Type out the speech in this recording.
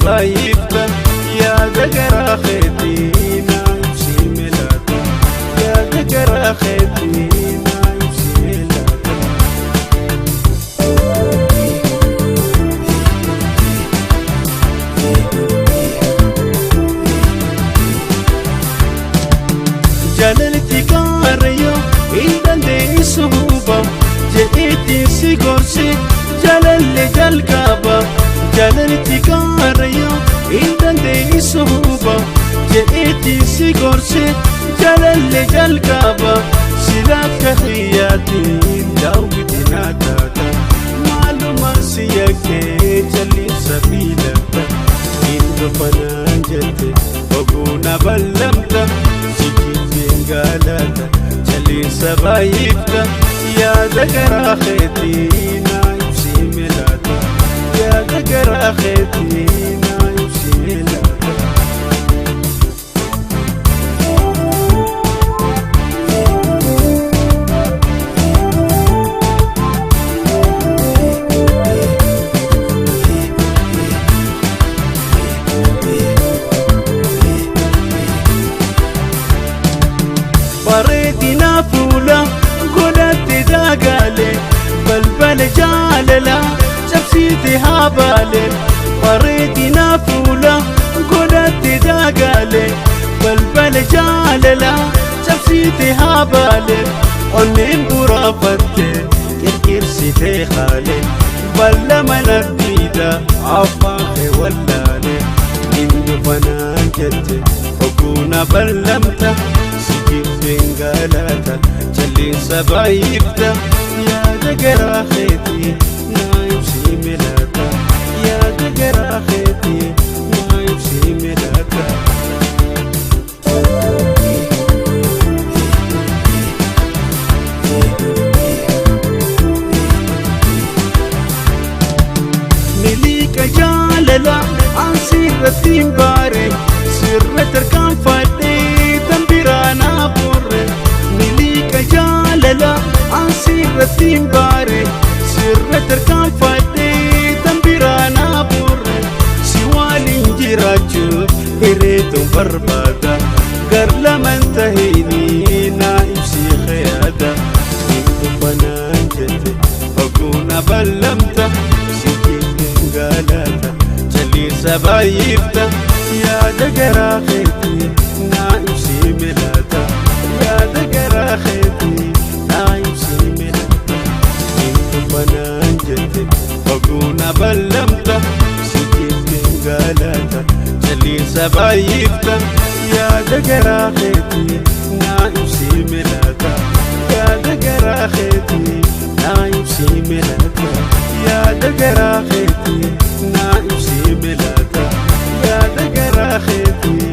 baay'ifta yaada garaa keetii naa ibsi milaata yaada garaa keetii naa ibsi milaata. Jaalalti kaarayoo hin dandeessu huba jedheetti si gorse jaalallee jalqaba. Jaalalti kaarayoo hin dandeessu huba jedheetti si gorse jaalallee jalqaba. Sila akka xiyyaatiin daawwiti naa taata maaluma si yakkee jal'isa fiilata hin dhufanaan jette oguuna ballamta. Galata jal'isa baay'ifta yaada garaa keetii naa ibsi milaata yaada garaa keetii naa ibsi milaata. Bareedina fuula godhatte daagaale balbala jaalala cabsiite haa baale. Bareedina fuula godhatte daagaale balbala jaalala cabsiite haa baale. Onneen buraafatte qirqirsitee haale balla mana diida afaan kee wallaale. Hin dhufanaan jette oguuna ballamta. Galata jal'isa baay'ifta yaada garaa keetii naa ibsi milaata yaada garaa keetii naa ibsi milaata. Miliqa jaalala an sirratti hin baare sirra tarkaanfadhee tan biraa naa boorre. Miliqa jaalala an sirratti hin baare sirra tarkaanfadhee tan biraa naa boorre. Si waliin jiraachuuf hireetuun barbaada gar lamaan tahinii naa ibsi yaada. Hin dhufanaan jette oguuna ballamta si jibbiin galata jal'isa baay'ifta yaada garaa keetii naa ibsi milaata yaada garaa keetii naa ibsi milaata. Hin dhufanaan jette oguuna ballamta si jibbiin galata jal'isa baay'ifta yaada garaa keetii naa ibsi milaata yaada garaa keetii naa ibsi milaata yaada garaa keetii naa ibsi milaata yaada garaa keetii.